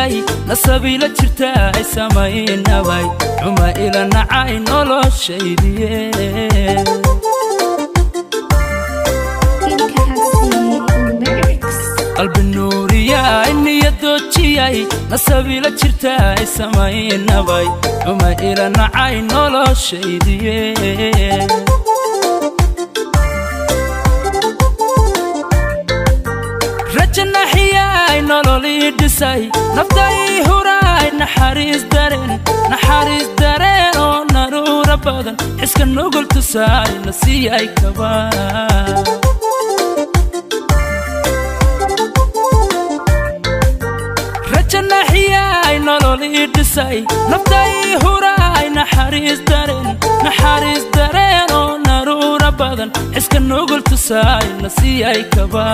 Doojiyay nasabiila jirta ay samaynabay xuma ila nacay noloshaydiye. Inkasi lyrics. Qalbi nuuriyay, niyadoojiyay, nasabiila jirta ay samaynabay xuma ila nacay noloshaydiye. Rajanaxiyay, nololii dhisay, naftay huraay, naxariis dareen, naxariis dareen oo naruura badan xiska nugul tusaay nasiiyay kaba. Rajanaxiyay, nololii dhisay, naftay huraay, naxariis dareen, naxariis dareen oo naruura badan xiska nugul tusaay nasiiyay kaba.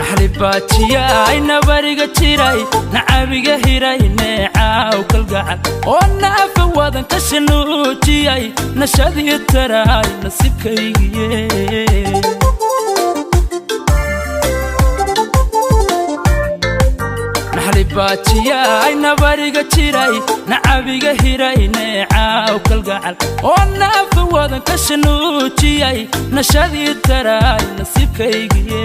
Naxlibaajiyay, nabariga jiray, nacabiga hiray, neecaaw kalgacal oo naafa wadan ka shanuujiyay, nashadii taraay nasiibkaygiye. Naxlibaajiyay, nabariga jiray, nacabiga hiray, neecaaw kalgacal oo naafa wadan ka shanuujiyay, nashadii taraay nasiibkaygiye.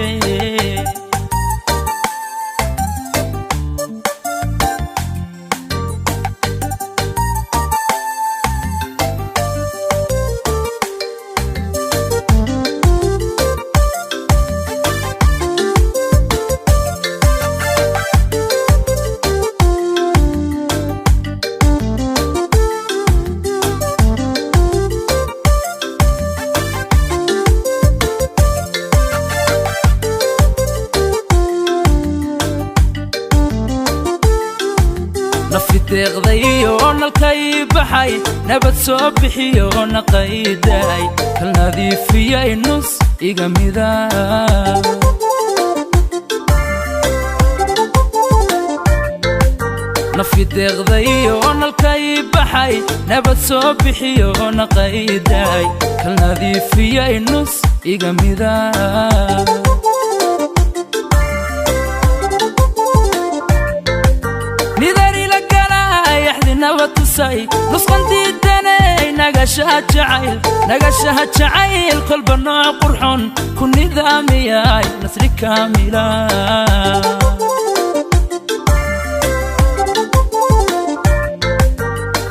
Nafi deeqday oo nalkay baxay, nabad soo bixiyo, naqaydaay, kal nadiifiyay nus iga mida. Nafi deeqday oo nalkay baxay, nabad soo bixiyo, naqaydaay, kal nadiifiyay nus iga mida. Nidarila galay, axdinaba tusay, nusqan diidanay, nagashaha jacayl, nagashaha jacayl, kolba nooc qurxon ku nidaamiyay nasri kaamila.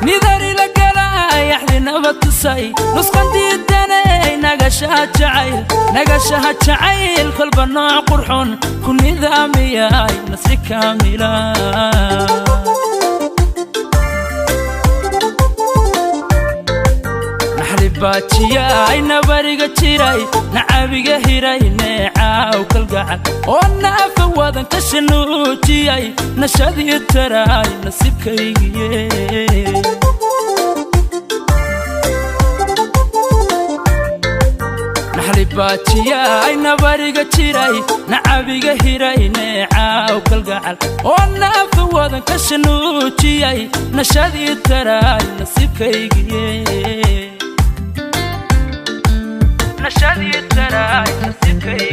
Nidarila galay, axdinaba tusay, nusqan diidanay, nagashaha jacayl, nagashaha jacayl, kolba nooc qurxon ku nidaamiyay nasri kaamila. Naxlibaajiyay, nabariga jiray, nacabiga hiray, neecaaw kalgacal oo naafa wadan ka shanuujiyay, nashadii taraay nasiibkaygiye. Naxlibaajiyay, nabariga jiray, nacabiga hiray, neecaaw kalgacal oo naafa wadan ka shanuujiyay, nashadii taraay nasiibkaygiye. Nashadii taraay nasiibkaygiye.